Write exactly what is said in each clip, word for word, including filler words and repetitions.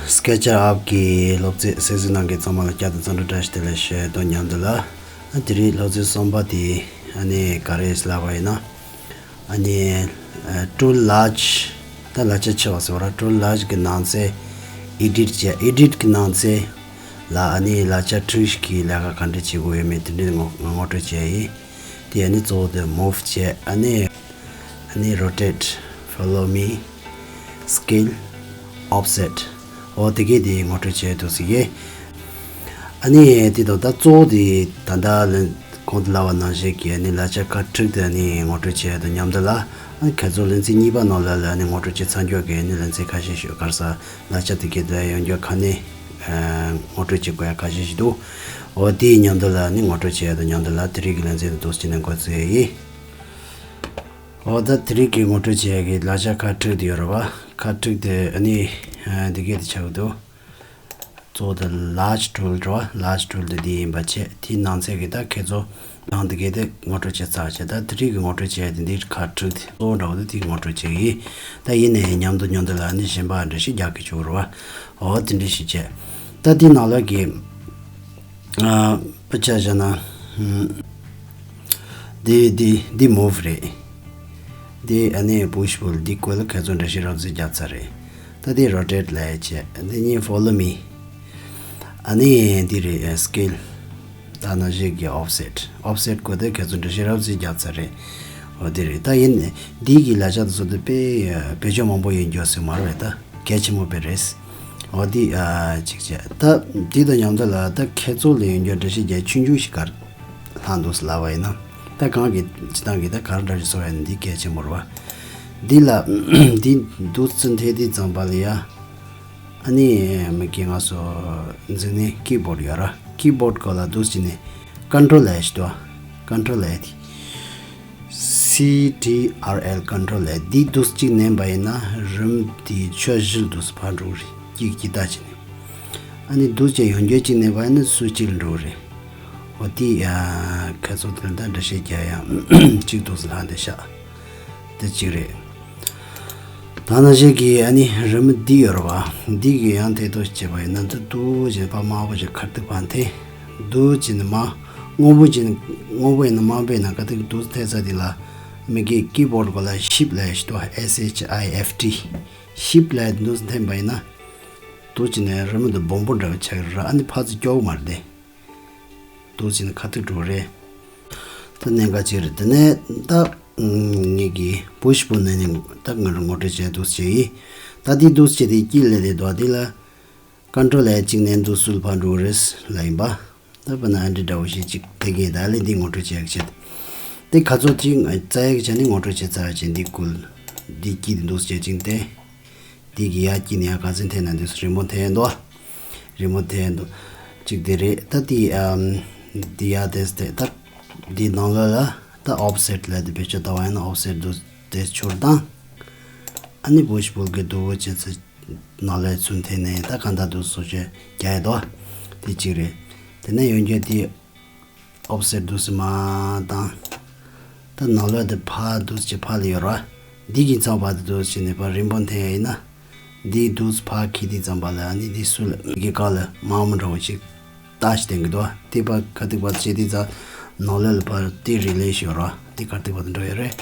SketchUp གི་སློབ་ཚན་གསན་གཟིགས་གནང་མཁན་ཚང་མ་ལ་བསྐྱར་དུ་འཚམས་འདྲི་བཀྲ་ཤིས་བདེ་ལེགས་ཞུ་དོན་མཉམ་དུ་ལ། ཨ་དེ་རིང་སློབ་ཚན་གསུམ་པ་དེ་ཨ་ནི་ག་རེ་ལབ་པ་ཡིན་ན། ཨ་ནི་ཨ་tool large ད་ལག་ཆ་ཆེ་བ་ཟེར་བ་ར་tool large གི་ནང་ཚན་edit བྱས། edit གི་ནང་ཚན་ལ་ཨ་ནི་ལག་ཆ་འཕྲུལ་གྱི་ལས་ཀ་ག་འདྲ་བྱེད་དགོས་ཡོད་མེད་དེ་འདྲའི་ངོ་ངོ་སྤྲོད་བྱས་ཡིན། དེ་ཨ་ནི་གཙོ་བོ་དེ་move བྱས། ཨ་ནི་ཨ་ནི་rotate, follow me, scale, offset འོ་དེ་གས་དེ་ངོ་སྤྲོད་བྱས་འདུག་ཟེར་གི། ཨ་ནི་དེ་དང་ད་གཙོ་བོ་དེ་ད་ལྟ་ལ་གོང་དུ་ལབ་པ་ནང་བཞིན་གྱི་ཨ་ནི་ལག་ཆ་ཁ་དྲུག་དེ་ཨ་ནི་ངོ་སྤྲོད་བྱས་དང་མཉམ་དུ་ལ། ཨ་ཁྱེད་ཚོ་ལེ་ཚན་གཉིས་པ་ནང་ལ་ལ་ཨ་ནི་ངོ་སྤྲོད་བྱས་ཚར་མཁན་གྱི་ཨ་ནི་ལེ་ཚན་ཁ་ཤས་ཤིག་ག་རེ་ཟ་ལག་ཆ་དེ་གས་དེ་ཡོང་རྒྱུ་ཁ་ནས་ཨ་ངོ་སྤྲོད་བྱེད་དགོས་ཡ་ཁ་ཤས་ཤིག་འདུག་འོ་དེའི་མཉམ་དུ་ལ་ཨ་ནི་ངོ་སྤྲོད་བྱས་དང་མཉམ་དུ་ལ་དེ་རིང་གི་ལེ་ཚན་དེ་འདུག་སེ་བྱས་ནས་འགོ་བཙུགས་ཡ་ཡིན། འོ་ད་དེ་རིང་གི་ངོ་སྤྲོད་བྱེད་ཡ་གི་ལག་ཆ་ཁ་དྲུག་དེ་ཡོད་རེད་བ། ཁ་དྲུག་དེ་ཨ་ནི་ཨ་འདི་གས་དེ་ཆགས་ཀྱི་འདུག་གཙོ་བོ་དེ་large tool འགྲོ་བ། large tool དེ་འདི་ཡིན་པ་བྱས། དེའི་ནང་ཚན་གྱི་ད་ཁྱེད་ཚོ་ནང་འདི་གས་དེ་ངོ་སྤྲོད་བྱས་ཚར་བྱས། ད་དེ་རིང་གི་ངོ་སྤྲོད་བྱེད་ཡ་དེ་འདི་ཁ་དྲུག་དེ་གཙོ་བོ་འདྲ་བོ་དེ་དེའི་ངོ་སྤྲོད་བྱེད་ཡིན། ད་ཡིན་ནའི་མཉམ་དུ་མཉམ་དུ་ལ་ཨ་ནི་གཞན་པ་འདྲ་ཞིག་རྒྱག་གི་བཅུག་རེད་བ། འོ་དེ་འདྲ་ཞིག་བྱས། ད་དེའི་ནང་ལོགས་ཀྱི་ཨ་དཔེ་ཆ་བཞག་ན་ཨམ། འདི་འདི་འདི་move རེད། འདི་ཨ་ནི་push pull འདི་ཀོ་ལ་ཁ་ཚོན་འདྲ་ཞིག་རབ་ཙམ་བརྒྱབ་ཚར་རེད། ད་འདི་rotate ལབ་བྱས། འདི་གཉིས་follow me། ཨ་ནི་འདི་རེད་scale། ད་ནང་བཞིན་གྱི་offset། offset ཀོ་དེ་ཁ་ཚོན་འདྲ་ཞིག་རབ་ཙམ་བརྒྱབ་ཚར་རེད། འོ་འདི་རེད། ད་ཡིན་འདི་གི་ལག་ཆ་དེ་ཚོ་དེ་དཔེ་བེད་སྤྱོད་མང་པོ་ཡོད་རྒྱུ་ཟེར་མ་རེད་ད། གལ་ཆེན་པོ་དཔེ་རེད། འོ་འདི་ཨ་ཅིག་བྱས། ད་འདི་དང་མཉམ་དུ་ལ་ད་ཁྱེད་ཚོ་ལ་ཡོད་རྒྱུ་འདྲ་ཞིག་རྒྱ་ཆུང་ཆུང་ཞིག་གར་ལྷག་འདུག་ཟེར་ལབ་པ་ཡིན་ན། ད་གང་གི་སྤྱི་བཏང་གི་ད་གར་འདྲ་ཞིག་བཟོ་ཡ་ནི་འདི་གལ་ཆེན་པོ་རེད་བ། འདི་ལ་འདི་འདུག་ཚུན་ཐེ་འདི་ཙམ་པ་ལ་ཡ། ཨ་ནི་མི་གི་ང་ཚོ་འཛིན་ནི་keyboard ཡོད་ར། keyboard གོ་ལ་འདུག་ཅི་ནི་control ལས་ཞིག་འདུག control ལས་དེ། CTRL control ལས་འདི་འདུག་གཅིག་ནན་པ་ཡིན་ན་རིམ་དེ་ཆོས་བཞི་ལ་འདུག་ཕར་འགྲོ་གི་རེད། གཅིག་གཅིག་ལྟ་ཅི་ནི། ཨ་ནི་འདུག་ཅེས་ཡོང་རྒྱུ་གཅིག་ནན་པ་ཡིན་ན་སུ་གཅིག་ལ་འགྲོ་གི་རེད། འོ་དེ་ཡ་ཁ་ཚོ་དེ་ལ་ད་འདྲ་བཤད་རྒྱ་ཡང་གཅིག་འདུག་ལྷག་འདི་ཤག་དེ་གཅིག་རེད། ད་ནང་བཞིན་གྱི་ཨ་ནི་རི་མོ་འདི་ཡོད་རེད་བ། འདི་གི་ཡང་དེ་དུ་བྱས་པ་ཡིན་ན་འདི་འདུག་ཅེས་ཕར་དམར་པོ་ཅིག་ཁ་ཐུག་ཕར་འཐེན། འདུག་ཅེས་ནི་མ། སྔོན་པོ་ཅིག་ནི་སྔོན་པོ་ཡིན་ན་དམར་པོ་ཡིན་ན་ཁ་ཐུག་འདུག་འཐེན་ས་དེ་ལ་མི་གི་ཀི་བོར་གོ་ལ་ཤིབ་ལབ་ཡ་ཞིག་འདུག S H I F T། ཤིབ་ལབ་ཡ་འདུག་འཐེན་པ་ཡིན་ན། འདུག་ཅེས་ནི་རི་མོ་འདི་སྦོམ་པོ་འདྲ་བ་ཆགས་ཀྱི་རེད། ཨ་ནི་ཕར་ཚུར་སྐྱོ་བོ་མ་རེད་དེ། འདུག་ཅེས་ནི་ཁ་ཐུག་འགྲོ་རེད། ད་གནད་འགག་ཅིག་རེད། དེ་ནས་ད་ངེད་ཀྱི་push pull ནས་ནི་ད་ང་རང་ངོ་སྤྲོད་བྱས་འདུག་ཅེས་ཡིན། ད་འདི་འདུག་ཅེས་དེ་དཀྱིལ་ལས་དེ་འདུག་དེ་ལ་control S གཅིག་ནས་འདུག་སུལ་ཕར་འགྲོ་རེད་ལ་ཡིན་པ། ད་བ་ན་ཨ་འདྲི་འདྲ་བོ་ཞིག་ཅིག་དེ་གས་ད་ལས་འདི་ངོ་སྤྲོད་བྱས་ཡག་བྱེད། དེ་ཁ་ཚོ་གཅིག་རྩ་ཡག་བྱས་ནས་ངོ་སྤྲོད་བྱས་ཚར་བ་བྱས་འདི་ཀུལ། འདི་དཀྱིལ་དེ་འདུག་ཅེས་གཅིག་དེ། དེ་གི་ཡ་དཀྱིལ་ནས་ཡ་ག་ཚོད་འཐེན་ན་འདུག་རི་མོ་འཐེན་འདུག་རི་མོ་འཐེན་འདུག་གཅིག་དེ་རེད། ད་དེ་ཨམ་དེ་ཡ་དེ་སྟེ་ད་དེ་ནང་ལོགས་ལ་ད་offset ལ་དེ་བེད་སྤྱོད་བཏང་བ་ཡིན་ན་offset འདུག་དེ་ཆུར་བཏང་། ཨ་ནི་push pull གི་རྡོ་བོ་ཅན་ཚོ་ནང་ལོགས་ཚུར་འཐེན་ནས་ད་གང་ལྟར་འདུག་བཟོ་བཅོས་རྒྱག་ཡ་འདུག་དེ་གཅིག་རེད། དེ་ནས་ཡོང་རྒྱུ་དེ། offset འདུག་སེ་མར་བཏང་། ད་ནང་ལོགས་དེ་ཕར་འདུག་སེ་ཕར་ལ་ཡོད་ར། འདི་གི་ཚང་བར་དུ་འདུག་སེ་ནས་ཕར་རིམ་པ་འཐེན་ཡ་ཡིན་ན། འདི་འདུག་སེ་ཕར་འཁྱེར་དུས་ཙམ་པ་ལ་ཨ་ནི་འདི་སུ་ལ་གི་ཀ་ལ་དམར་མོ་འདྲ་བོ་ཞིག་ལྟ་ཞིག་བསྟན་གི་འདུག་དེ་ཕར་ཁ་ཐུག་པར་བྱེད་དུས་ཙམ་ནང་ལོགས་ལ་ཕར་དེ་རི་ལེ་ཞིག་ཡོད་ར། དེ་ཁ་ཐུག་པར་དུ་འགྲོ་ཡོད་རེད།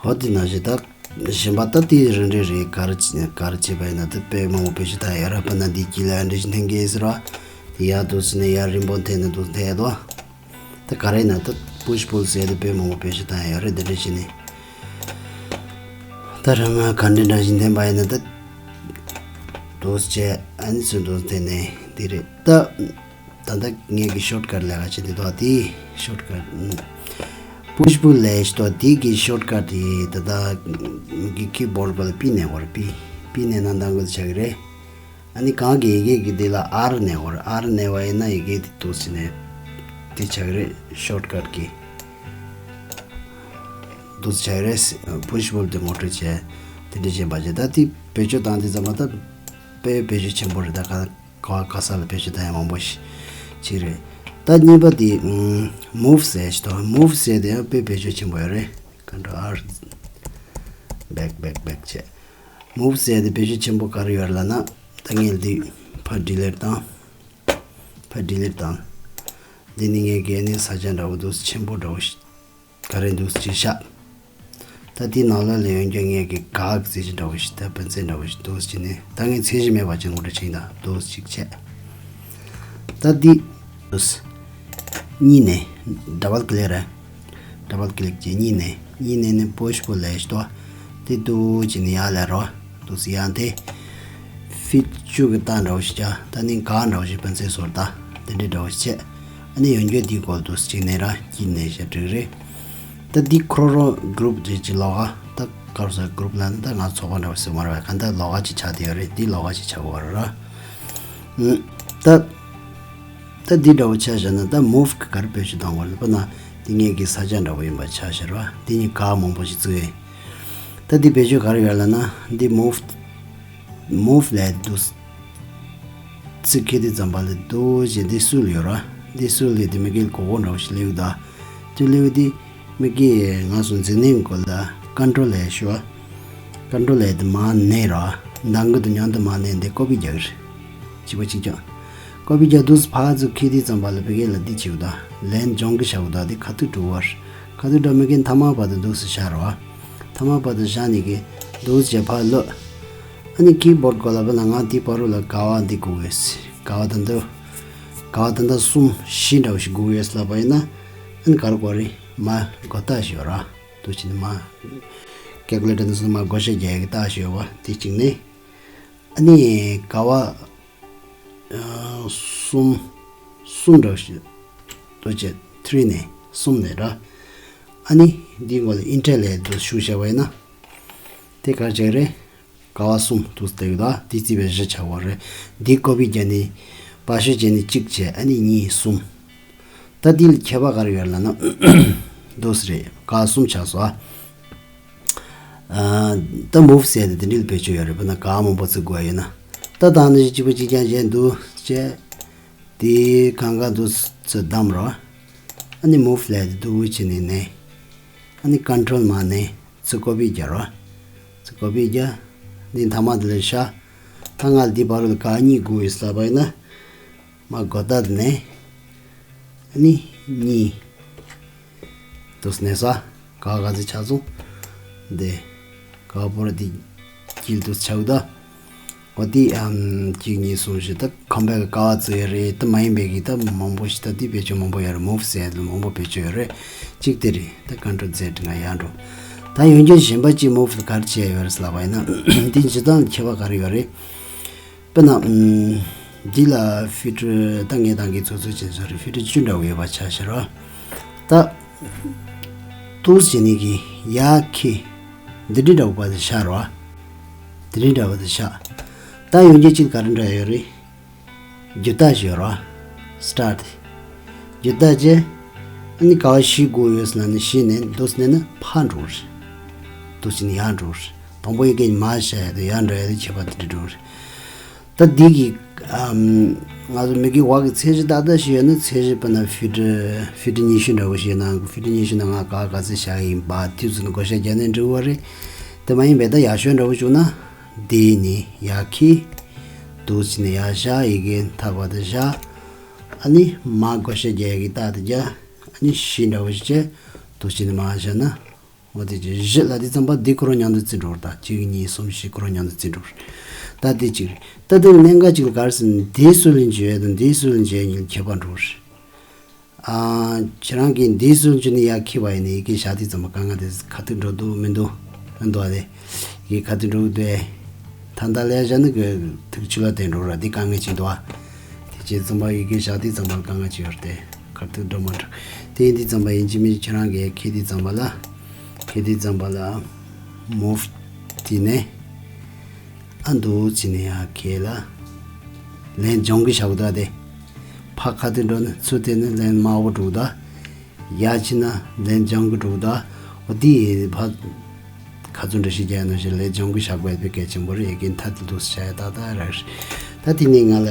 འོ་དེ་ནང་བཞིན་ད་གཞན་པ་ད་དེ་རེ་རེ་རེ་ག་རེ་ག་རེ་བྱས་པ་ཡིན་ན་ད་དཔེ་མང་པོ་བེད་སྤྱོད་བཏང་ཡ་ཡོད་ར། དཔེར་ན་འདི་དཀྱིལ་ལ་ཡ་འདྲ་ཞིག་འཐེན་གི་ཟེར་བ། དེ་ཡར་འདུག་སེ་ནས་ཡར་རིམ་པ་འཐེན་ནས་འདུག་འཐེན་ཡ་འདུག་ད་ག་རེ་ཡིན་ན་ད་push pull ཟེར་དེ་དཔེ་མང་པོ་བེད་སྤྱོད་བཏང་ཡ་ཡོད་རེད། འདི་འདྲ་བྱས་ནས་ད་རིམ་པ་ག་འདྲ་འདྲ་ཞིག་འཐེན་པ་ཡིན་ན་ད་འདུག་སེ་བྱས་ཨ་ནི་ཚུར་འདུག་སེ་འཐེན་ནས་འདི་རེད་ད། ད་ལྟ་ངེད་ཀྱི་shortcut ལས་ཀ་བྱེད་དེ་དོ་དེ་shortcut push pull ལས་ཤི་དོ་དེ་གི་shortcut དེ་ད་ལྟ་གི་keyboard པ་ལ་པི་ནས་བར་པི་པི་ནས་ན་འདང་གི་ཆགས་ཀྱི་རེད། ཨ་ནི་གང་གི་ཡི་གེ་གི་དེ་ལ་R ནས་བར་R ནས་བ་ཡིན་ན་ཡི་གེ་དེ་འདུག་སེ་ནས་དེ་ཆགས་ཀྱི་རེད། shortcut གི་འདུག་སེ་ཆགས་ཀྱི་རེད། push pull དེ་ངོ་སྤྲོད་བྱས་དེ་འདྲ་བྱས་པ་བྱས་ད་དེ་བེད་སྤྱོད་བཏང་དུས་ཙམ་པ་ད་དཔེ་བེད་སྤྱོད་ཆེན་པོ་རེད། ད་ག་ག་ག་ས་ལ་བེད་སྤྱོད་བཏང་ཡ་མང་པོ་ཞིག་རེད། ད་གཉིས་པ་དེ་move ཟེར་ཞིག་དང་move ཟེར་དེ་ཡང་དཔེ་བེད་སྤྱོད་ཆེན་པོ་ཡོད་རེད། control R back back back བྱས། མུབ་ཟེར་དེ་བེད་སྤྱོད་ཆེན་པོ་ག་རེ་ཡོད་ལབ་ན། ད་ངས་འདི་ཕར་ཌི་ལིཊ་བཏང་། ཕར་ཌི་ལིཊ་བཏང་། འདི་ནི་ངས་གས་ནི་ས་ཆ་འདྲ་བོ་འདུག་ཆེན་པོ་འདྲ་བོ་ཞིག་ག་རེ་འདུག་ཅིག་བཞག་ད་དེའི་ནང་ལ་ལ་ཡོང་རྒྱུ་ངས་གི་ག་གི་ཚད་གཞི་འདྲ་བོ་ཞིག་ད་བུན་ཚད་འདྲ་བོ་ཞིག་འདུག་ཅིག་ནི་ད་ངས་ཚད་གཞི་མེད་པ་ཅིག་ངོ་སྤྲོད་བྱེད་ད་འདུག་ཅིག་བྱས། ད་འདི་འདུག་གཉིས་ནས་ཌབ་བལ་ཀི་ལིག་རེད། ཌབ་བལ་ཀི་ལིག་བྱས་གཉིས་ནས་གཉིས་ནས་ནི་པོ་ཤི་པོ་ལས་ཤི་ཏོ། དེ་འདུག་ཅིག་ནི་ཡར་ལ་རོ། འདུག་སེ་ཡང་དེ་ཕིཊ་བཅུ་གི་རྟགས་འདྲ་བོ་ཞིག་བྱ། ད་ནི་ག་འདྲ་བོ་ཞིག་བུན་ཚད་བཟོ་ལྟ་དེ་འདྲའི་འདྲ་བོ་ཞིག་བྱས། ཨ་ནི་ཡོང་རྒྱུ་དེའི་སྐོར་འདུག་སེ་གཅིག་ནས་ར་གཅིག་ནས་བཤད་འགྲིག་རེད། ད་འདི་ཁོ་རོ་གུ་རུབ་ཅིག་ཅིག་ལོགས་ཀ་ད་ག་རེ་ཟེར་གུ་རུབ་ལ་ནི་ད་ང་ཚོགས་པ་འདྲ་བོ་ཟེར་མ་རེད་བ། ག་འདྲ་ལོགས་ཀ་ཅིག་ཆགས་བསྡད་ཡོད་རེད། འདི་ལོགས་ཀ་ཅིག་ཆགས་དགོས་རེད་ར། ད་ད་འདི་འདྲ་བོ་ཆ་བཞག་ན་ད་མུབ་གི་ག་རེ་བེད་སྤྱོད་གཏོང་དགོས་རེད་ལབ་ན། འདི་ངས་གི་ས་ཆ་འདྲ་བོ་ཡིན་པ་ཆ་བཞག་ར། འདི་ནི་ག་མང་པོ་ཞིག་བཙུགས་ཡོད། ད་འདི་བེད་སྤྱོད་ག་རེ་ཡོད་ལབ་ན། འདི་མུབ་མུབ་ལས་འདུག་ཚིག་ཁེ་དེ་ཙམ་པ་ལས་འདུག་ཅེས་འདི་སུལ་ཡོད་ར། འདི་སུལ་ལས་འདི་མི་སྒེར་གོ་གོ་འདྲ་བོ་ཞིག་ལེའུ་ད་དུ་ལེའུ་འདི་མི་སྒེར་ང་ཚོ་འཛིན་ནས་གོ་ལ་ཀོན་ཊོལ་ལས་ཤོ། ཀོན་ཊོལ་ལས་འདི་མ་ནས་ར། འདང་གི་འདི་མཉམ་དུ་མ་ནས་འདི་ཀོ་པི་རྒྱག་གི་རེད། གཅིག་པ་གཅིག་རྐྱང་། ཀོ་པི་རྒྱག་འདུག་ཕར་ཚུར་ཁེ་དེ་ཙམ་པ་ལས་བི་སྒེར་ལ་འདི་བྱེད་གོ་ད་ལན་སྦྱོང་གི་བྱ་གོ་ད་འདི་ཁ་ཐུག་འགྲོ་བར་ཁ་ཐུག་འགྲོ་མི་སྒེར་མཐའ་མ་བར་དུ་འདུག་སེ་བཞག་ར། མཐའ་མ་བར་དུ་བཞག་ནས་གི་འདུག་ཅེས་ཕར་ལོག་ཨ་ནི་ཀི་བོར་ཌ་གོ་ལ་བ་ན་ང་འདི་བར་དུ་ལ་ག་བ་འདི་དགོས་ཡོད། ག་བ་ད་འདི་ག་བ་ད་འདི་གསུམ་བཞི་འདྲ་བོ་ཞིག་དགོས་ཡོད་ལབ་པ་ཡིན་ན། ཨ་ནི་ག་རེ་དགོས་རེད། མ་བགོ་རྟགས་ཤིག་ཡོད་ར། འདུག་ཅེས་ནི་མ་ཀལ་ཀུ་ལེ་ཊར་འདི་ཚོ་མ་བགོ་བཤའ་རྒྱག་ཡག་གི་རྟགས་ཤིག་ཡོད་བ། དེ་གཅིག་ནི་ཨ་ནི་ག་བ་གསུམ་གསུམ་འདྲ་བོ་ཞིག་འདུག་ཅེས་ཐི་རི་ནས་གསུམ་ནས་ར། ཨ་ནི་འདིའི་ངོ་ལ་ཨིན་ཊར་ལས་འདུག་ཞུ་བྱ་བ་ཡིན་ན། དེ་ག་རེ་བྱེད་རེད། ག་བ་གསུམ་འདུག་སྟེ་ཡོད་ད་འདི་རྩིས་པའི་བཞི་ཆགས་པ་རེད། འདི་ཀོ་པི་རྒྱག་ནི་པར་བཤུས་བྱས་ནི་གཅིག་བྱས་ཨ་ནི་གཉིས་གསུམ། ད་འདི་ལ་ཁྱད་པར་ག་རེ་ཡོད་ལབ་ན། འདུག་སེ་རེད་ག་བ་གསུམ་ཆགས་སོ། ཨ་ད་མུབ་ཟེར་དེ་འདི་འདྲ་ལ་བེད་སྤྱོད་ཡོད་རེད། བུ་ན་ག་བ་མང་པོ་བཙུགས་དགོས་ཡོད་ན། ད་ད་ནི་གཅིག་པ་གཅིག་རྐྱང་བྱས་འདུག་བྱས། དེ་གང་ག་འདུག་ཚུར་བདམས་རོགས། ཨ་ནི་མུབ་ལས་དེ་འདུག་བྱས་ནས་ནས། ཨ་ནི་ཀོན་ཊོལ་མ་ནས་ཚུར་ཀོ་པི་རྒྱག་རོགས། ཚུར་ཀོ་པི་རྒྱག་འདི་མཐའ་མ་དེ་ལ་བཞག་ད་ང་འདི་བར་དུ་ག་གཉིས་དགོས་ཡོད་ལབ་པ་ཡིན་ན། མ་བགོ་རྟགས་དེ་ནས། ཨ་ནི་གཉིས། འདུག་སེ་ནས་ས། ག་བ་ག་ཚོད་ཆགས་སོང་། འདི། ག་བ་པོ་ར་འདི། དཀྱིལ་དུ་ཆགས་འདུག་འོ་དེ་ཨམ་གཅིག་གཉིས་གསུམ་བཞི་ད་ཁམས་པའི་ག་བ་བཙུགས་ཡོད་རེད། ད་མ་ཡིན་པའི་གི་ད་མང་པོ་ཞིག་ད་དེ་བེད་སྤྱོད་མང་པོ་ཡོད་རེད། མུབ་ཟེར་ཡ་དེ་མང་པོ་བེད་སྤྱོད་ཡོད་རེད། གཅིག་དེ་རེད། ད་ཀོན་ཊོལ་ཛེཌ་ང་ཡར་འགྲོ། ད་ཡོང་རྒྱུ་གཞན་པ་གཅིག་མུབ་ག་རེ་བྱས་ཡོད་རེད་ལབ་པ་ཡིན་ན། འདི་སྤྱིར་བཏང་ཁྱད་པར་ག་རེ་ཡོད་རེད། དཔེར་ན། ཨམ། འདི་ལ་ཕིལ་ཊར་ད་ངས་ད་གིན་ཚོད་ཚོད་བྱས་བཟོ་རེད། ཕིལ་ཊར་བཅུ་འདྲ་བོ་ཡོད་པ་ཆ་བཞག་རོགས། ད། འདུག་སེ་བྱས་ནས་གི་ཡར་ཁྱེར། འདི་འདྲ་འདྲ་བོ་བར་དུ་བཞག་རོགས། འདི་འདྲ་འདྲ་བོ་བར་དུ་བཞག་ད་ཡོང་རྒྱུ་གཅིག་ག་རེ་འདྲ་ཡོད་རེད། སྒྱུར་རྟགས་ཤིག་ཡོད་རོགས། སི་ཊར་ཊི། སྒྱུར་རྟགས་བྱས། ཨ་ནི་ག་བ་བཞི་དགོས་ཡོད་ཟེར་ན་ནི་བཞི་ནས་འདུག་སེ་ནས་ན་ཕར་འགྲོ་རེད། འདུག་སེ་ནས་ཡར་འགྲོ་རེད། དང་པོ་ཡི་གེ་མར་བཞག་ཡ་དང་ཡར་འགྲོ་ཡ་དེ་ཁྱད་པར་དེ་འདྲ་འགྲོ་རེད། ད་འདི་གི་ཨམ། ང་ཚོ་མི་གི་འོག་གི་ཚད་གཞི་ཏག་ཏག་ཞིག་ཡོད་ན་ཚད་གཞི་དཔེར་ན་ཕིལ་ཊར་ཕིལ་ཊར་ཉི་ཤུ་འདྲ་བོ་ཞིག་ཡོད་ན་ཕིལ་ཊར་ཉི་ཤུ་ནང་ང་ག་ག་ཚད་བཞག་ཡིན་པ་དེ་ཚོ་ནི་བགོ་བཤའ་རྒྱག་ནས་འགྲིག་པ་རེད། དེ་མ་ཡིན་པའི་ད་ཡག་ཤོས་འདྲ་བོ་བྱུང་ན་འདི་ནི་ཡར་ཁྱེར། འདུག་སེ་ནས་ཡར་བཞག་ཡི་གེ་མཐའ་བར་དུ་བཞག་ཨ་ནི་མར་བགོ་བཤའ་རྒྱག་ཡི་གེ་རྟགས་དེ་རྒྱག་ཨ་ནི་བཞི་འདྲ་བོ་ཞིག་བྱས། འདུག་སེ་ནས་མར་བཞག་ན། འོ་དེ་ཅི་བཞི་ལ་དེ་ཙམ་པ་འདི་ཁོ་རང་མཉམ་དུ་བརྩི་འགྲོ་བར་ད་གཅིག་གཉིས་གསུམ་བཞི་ཁོ་རང་མཉམ་དུ་བརྩི་འགྲོ་བར། ད་དེ་གཅིག་རེད། ད་དེ་གནད་འགག་གཅིག་ལ་ག་རེ་ཟེར་ན་འདིའི་སུལ་ལེན་བྱེད་ཡས་དང་འདིའི་སུལ་ལེན་བྱེད་ཡས་གཉིས་ཁྱད་པར་འགྲོ་བར། ཨ། ཁྱེད་རང་གིས་འདིའི་སུལ་བྱས་ནས་ཡར་ཁྱེར་བ་ཡིན་ན་ཡི་གེ་བཞག་དུས་ཙམ་པ་དཀའ་ངལ་དེ་ཁ་ཐུག་འགྲོ་འདུག་མི་འདུག་མི་འདུག་ཨ་ལེ། ཡི་གེ་ཁ་ཐུག་འགྲོ་གི་འདུག་ཨེ། ད་ལྟ་ལས་བཞག་ན་གི་ཐུག་ཆུ་ལ་བསྟན་འགྲོ་ར་འདི་དཀའ་ངལ་ཅིག་འདུག་ཨ། དེ་བྱས་ཙམ་པ་ཡི་གེ་བཞག་དུས་ཙམ་པ་དཀའ་ངལ་ཅིག་ཡོད་རེད་དེ། ཁ་ཐུག་འགྲོ་མ་འགྲོ། དེ་ཡིན་དུས་ཙམ་པ་ཡིན་གཅིག་མིན་གཅིག་ཁྱེད་རང་གིས་ཁྱེར་དུས་ཙམ་པ་ལ། ཁྱེར་དུས་ཙམ་པ་ལ། མུབ་དེ་ནས། ཨ་འདུག་ཅི་ནས་ཡར་ཁྱེར་ལ། ལན་སྦྱོང་གི་བཞག་འདུག་དེ། ཕར་ཁ་ཐུག་འགྲོ་ན་ཚུར་དེ་ནས་ལན་དམར་པོ་འགྲོ་འདུག་ཡར་ཕྱིན་ན་ལན་སྦྱོང་གི་འགྲོ་འདུག་འོ་དེ་ཕར། ཁ་ཚུར་འདྲ་ཞིག་རྒྱག་ནང་བཞིན་ལན་སྦྱོང་གི་བཞག་པ་དཔེ་གལ་ཆེན་པོ་རེད། ཡི་གེ་མཐའ་དེ་འདུག་སེ་བྱ་ཡ་ཏག་ཏག་རེད། ད་དེ་ནས་ང་ལ།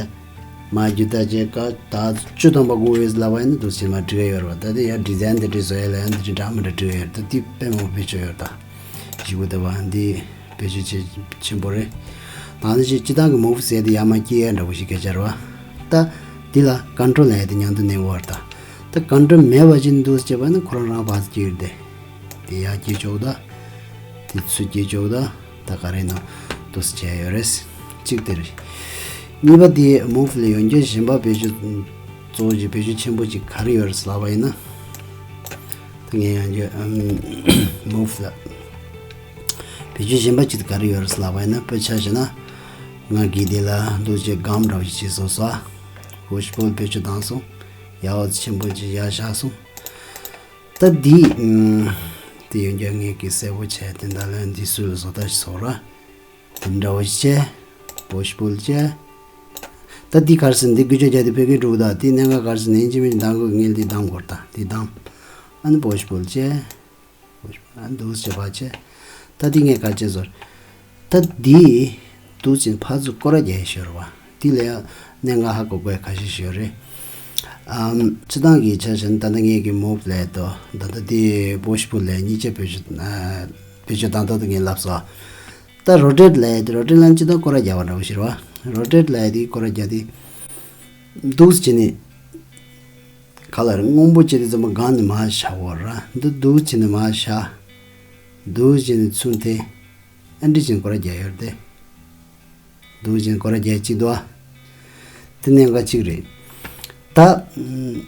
མ་རྒྱུ་ད་བྱས་ཀ་ད་བཅུ་ཐམ་པ་དགོས་ཡོད་ལབ་པ་ཡིན་ན་འདུག་སེ་མ་འབྲི་གི་ཡོད་རེད་བ། ད་དེ་ཡང་ཌི་ཛའིན་དེ་འདྲ་བཟོ་ཡ་ལ་ཡང་འདི་འདྲ་འདྲ་མི་འདྲ་འབྲི་གི་ཡོད་རེད། ད་དེ་དཔེ་མང་པོ་བེད་སྤྱོད་ཡོད་རེད་ད། ཞིག་པོ་ད་བ་འདི་བེད་ བེད་སྤྱོད་ཆེ་ཆེན་པོ་རེད། ད་ནི་ཅི་སྤྱི་བཏང་གི་མུབ་ཟེར་དེ་ཡར་མར་སྐྱེལ་ཡ་འདྲ་བོ་ཞིག་སྐད་ཆ་རེད་བ། ད་འདི་ལ་ཀོན་ཊོལ་ལབ་ཡ་དེ་མཉམ་དུ་གནོན་དགོས་པ་རེད་ད། ད་ཀོན་ཊོལ་མེད་པ་ཅིག་འདུག་ཟེར་བ་ནི་ཁོ་རང་རང་ཕར་སྐྱེལ་དེ། དེ་ཡར་སྐྱེལ་ཆོག་ད། དེ་ཚུར་སྐྱེལ་ཆོག་ད། ད་ག་རེ་ན་འདུག་ཟེར་བྱས་ཡོད་རེད། གཅིག་དེ་རེད། གཉིས་པ་དེ་མུབ་ལ་ཡང་བསྐྱར་གཞན་པ་བེད་སྤྱོད་གཙོ་བོ་ཅིག་བེད་སྤྱོད་ཆེན་པོ་ཅིག་ག་རེ་ཡོད་རེད་ལབ་པ་ཡིན་ན། ད་ངས་ཡང་བསྐྱར་མུབ་ལ་བེད་སྤྱོད་གཞན་པ་ཅིག་ག་རེ་ཡོད་རེད་ལབ་པ་ཡིན་ན། དཔེར་ཆ་བཞག་ན་ང་གིས་དེ་ལ་འདུག་ཅེས་སྒམ་འདྲ་བོ་ཞིག་བྱས་སོང་ས། པུཤ་པུལ་བེད་སྤྱོད་བཏང་སོང་། ཡག་པོ་ཆེན་པོ་ཅིག་ཡར་བཞག་སོང་། ད་འདི་ཨམ། དེ་ཡོད་རྒྱུ་ངས་ཀྱི་གསལ་པོ་བྱས་དེ་འདྲ་ལ་འདི་སུ་ལ་བཟོ་ལྟ་ཞིག་བཟོ་ར། དེ་འདྲ་བོ་བྱས། པུཤ་པུལ་བྱས། ད་འདི་གར་སོང་འདི་དགུ་བཅུ་བརྒྱ་དེ་ཕ་གིར་འགྲོ་གི་ད། དེ་གནད་འགག་གར་སོང་ནན་ཅི་མིན་འདང་དགོས་ངས་འདི་འདང་དགོས་ད་འདི་འདང་། ཨ་ནི་པུཤ་པུལ་བྱས། པུཤ་པུལ་ཨ་ནི་འདུག་བྱས་པ་བྱས། ད་འདི་ངས་ག་བྱས་བཟོ། ད་འདི་འདུག་ཅིང་ཕར་ཚུར་སྐོར་ར་རྒྱག་ཡས་ཤོར་བ། འདི་ལ་ཡང་གནད་འགག་ཧ་གོ་དགོས་ཁ་ཤས་ཤིག་ཡོད་རེད། ཨམ། སྤྱི་བཏང་གི་ཆ་བཞག་ན་ད་ལྟ་ངས་ཀྱི་མུབ་ལབ་དོ། ད་ལྟ་འདི་པུཤ་པུལ་ལབ་གཉིས་ཆ་བེད་སྤྱོད་ཨ། བེད་སྤྱོད་བཏང་སྟངས་དེ་ངས་ལབ་སོང་། ད་རོ་ཊེཊ་ལབ་ཡས་དེ་རོ་ཊེཊ་ལབ་ན་སྤྱི་བཏང་སྐོར་ར་རྒྱག་པ་འདྲ་བོ་ཞིག་རེད་བ། རོ་ཊེཊ་ལབ་ཡས་དེ་སྐོར་ར་རྒྱག་དེ། འདུག་བྱས་ནས། ག་ལ་རེད། སྔོན་པོ་བྱས་ཏེ་ཙམ་པ་སྒང་ནས་མར་བཞག་པ་ར། འདི་འདུག་བྱས་ནས་མར་བཞག་འདུག་བྱས་ནས་ཚུར་འཐེན། ཨ་འདྲ་བྱས་ནས་སྐོར་ར་རྒྱག་ཡོད་རེད་དེ། འདུག་བྱས་ནས་སྐོར་ར་རྒྱག་གཅིག་འདུག་ཨ། དེ་གནད་འགག་གཅིག་རེད། ད།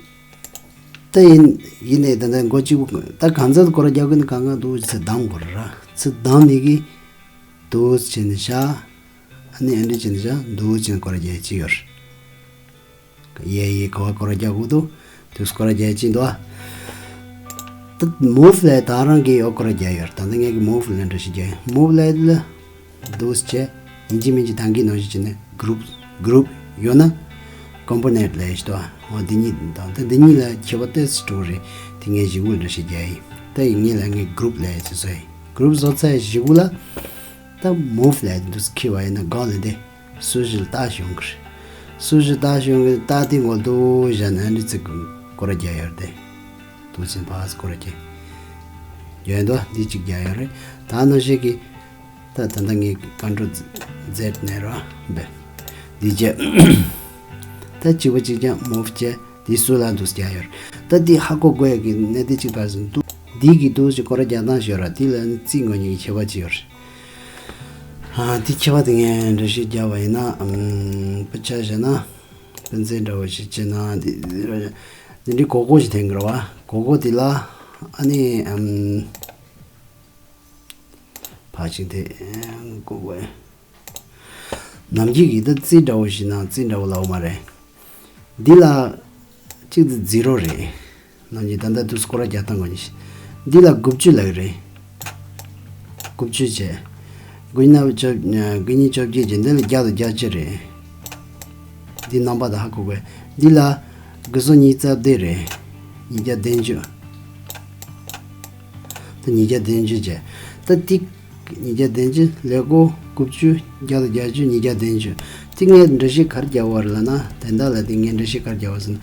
ད་ཡིན་ཡིན་ནའི་ད་ལྟ་མགོ་གཅིག་པུ་ད་གང་ཚད་སྐོར་ར་རྒྱག་དགོས་ན་གང་གང་འདུག་བྱས་ཚུར་བསྡམ་དགོས་ར། ཚུར་བསྡམ་ནས་གི་འདུག་བྱས་ནས་བཞག་ཨ་ནི་ཨ་འདྲ་བྱས་ནས་བཞག་འདུག་བྱས་ནས་སྐོར་ར་རྒྱག་གཅིག་ཡོད་རེད། ཡེ་ཡེ་ག་བ་སྐོར་ར་རྒྱག་དགོས་འདུག་དུས་སྐོར་ར་རྒྱག་གཅིག་འདུག་ཨ། ད་མུབ་ལབ་ད་རང་གིས་ཡོད་སྐོར་ར་རྒྱག་ཡོད། ད་ལྟ་ངས་ཀྱི་མུབ་ལབ་འདྲ་ཞིག་རྒྱག་མུབ་ལབ་ལ་འདུག་བྱས་ཡིན་གཅིག་མིན་གཅིག་ད་གིན་ནང་བཞིན་བྱས་ནས་གུ་རུབ་གུ་རུབ་ཡོད་ན་ཀོམ་པོ་ནེན་ཊ་ལབ་ཞིག་འདུག་ཨ། འོ་འདི་གཉིས་དང་ད་འདི་གཉིས་ལ་ཁྱད་པར་ཏོག་ཙམ་འགྲོ་རེད། དེ་ངས་གཞིས་ཁུག་འདྲ་ཞིག་རྒྱག་ཡིན། ད་ཡིན་ངེས་ལ་ངས་གུ་རུབ་ལབ་ཡ་ཅིག་བཟོ་ཡིན། གུ་རུབ་བཟོ་ཚར་གཞིས་ཁུག་ལ། ད་མུབ་ལབ་འདུག་ཁྱེར་བ་ཡིན་ན་སྒང་ལ་འདི་སུ་ཞིག་ལ་ལྟ་ཞོན་གི་རེད། སུ་ཞིག་ལ་ལྟ་ཞོན་གི་ལྟ་དེ་ངོ་འདུག་བཞག་ན་འདི་ཚིག་སྐོར་ར་རྒྱག་ཡོད་རེད་དེ། འདུག་ཅིང་ཕར་སྐོར་ར་རྒྱག་ཡོད་འདུག་འདི་གཅིག་རྒྱག་ཡོད་རེད། ད་ནང་བཞིན་གི་ད་ད་ལྟ་ངས་ཀོན་ཊོལ་ཛེཌ་ནས་ར་འབད་འདི་བྱས། ད་གཅིག་པ་གཅིག་རྐྱང་མུབ་བྱས། འདི་སུ་ལ་འདུག་རྒྱག་ཡོད་རེད། ད་འདི་ཧ་གོ་དགོས་ཡ་གི་གནད་དོན་གཅིག་ག་རེ་ཟེར་ན་འདུག་འདི་གི་འདུག་ཅིག་སྐོར་ར་རྒྱག་སྟངས་ཤིག་ཡོད་ར། འདི་ལ་ནི་རྩིས་ངོ་གཉིས་ཀྱི་ཁྱད་པར་གཅིག་ཡོད་རེད། ཨ། འདི་ཁྱད་པར་དེ་ངས་འགྲེལ་བཤད་རྒྱག་པ་ཡིན་ན། ཨམ། དཔེ་ཆ་བཞག་ན། དཔེ་མཚོན་འདྲ་བོ་ཞིག་བྱས་ན་འདི་འདི་འདྲའི་གོ་གོ་ཞིག་འཐེན་གི་རེད་བ། གོ་གོ་འདི་ལ་ཨ་ནི་ཨམ། ཕར་ཅིག་དེ། གོ་གོ། ནམ་རྒྱུན་གྱི་ད་རྩིས་འདྲ་བོ་ཞིག་ན་རྩིས་འདྲ་བོ་ལབ་མ་རེད། འདི་ལ་གཅིག་དེ་ཛི་རོ་རེད། ནམ་རྒྱུན་ད་ལྟ་དུས་སྐོར་ར་རྒྱག་སྟངས་གོ་ནི་ཞིག་འདི་ལ་དགུ་བཅུ་ལབ་ཀྱི་རེད། དགུ་བཅུ་བྱས། དགུ་ཉི་ཤུ་བཅོ་དགུ་ཉིས་བརྒྱད་ཅུ་འདི་ལ་བརྒྱ་དང་བརྒྱད་ཅུ་རེད། འདི་རྣམ་པ་དང་ཧ་གོ་དགོས། འདི་ལ་དགུ་སོ་ཉིས་རྩ་བདུན་རེད། ཉིས་བརྒྱ་བདུན་ཅུ། ད་ཉིས་བརྒྱ་བདུན་ཅུ་བྱས། ད་ཏིག་ཉིས་བརྒྱ་བདུན་ཅུ་ཀླད་ཀོར་དགུ་བཅུ་བརྒྱ་དང་བརྒྱད་ཅུ་ཉིས་བརྒྱ་བདུན་ཅུ། ཏིག་ངས་འགྲེལ་བཤད་ག་རེ་རྒྱག་པ་རེད་ལབ་ན། དེ་འདྲ་ལ་ཏིག་ངས་འགྲེལ་བཤད་ག་རེ་རྒྱག་པ་ཟེར་ན།